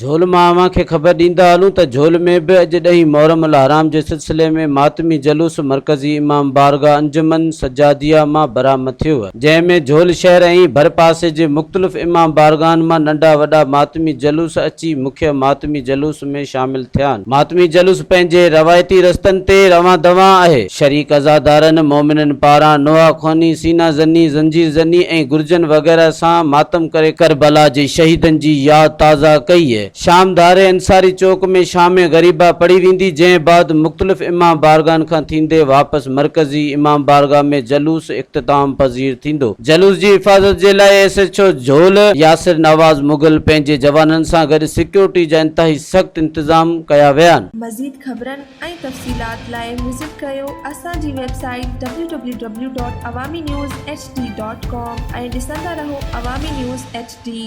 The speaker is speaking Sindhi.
جھول مان اوهان کي خبر ڏيندا هلون ته جھول ۾ به اڄ ڏهين محرم الحرام جي سلسلي ۾ ماتمي جلوس مرڪزي امام بارگاهه انجمن سجاديه مان برآمد ٿيو جنهن ۾ جھول شهر ۽ ڀرپاسي جي مختلف امام بارگاهن مان ننڍا وڏا ماتمي جلوس اچي مکيه ماتمي جلوس ۾ شامل ٿيا. ماتمي جلوس پنهنجي روايتي رستن تي روان دوان آهي. شريڪ عزادارن مومنن پاران نوحه خواني، سينه زني، زنجير زني ۽ گرجن وغيره سان ماتم ڪري ڪربلا جي شهيدن جي ياد تازه ڪئي. شام ڌاري انصاري چوڪ ۾ شام غريبه پڙهي ويندي جنهن بعد مختلف امام بارگاهن کان ٿيندي واپس مرڪزي امام بارگاهه ۾ جلوس اختتام پذير ٿيندو. جلوس جي حفاظت جي لاء S H O Jhol Yasir Nawaz Mughal پنهنجي جوانن سان گڏ سيڪيورٽي جا انتهائي سخت انتظام ڪيا ويا آهن. مزيد خبرن ۽ تفصيلات لاء وزٽ ڪريو اسان جي website W W W dot Awami news H D dot com ۽ ڏسندا رهو عوامي نيوز ايڇ ڊي.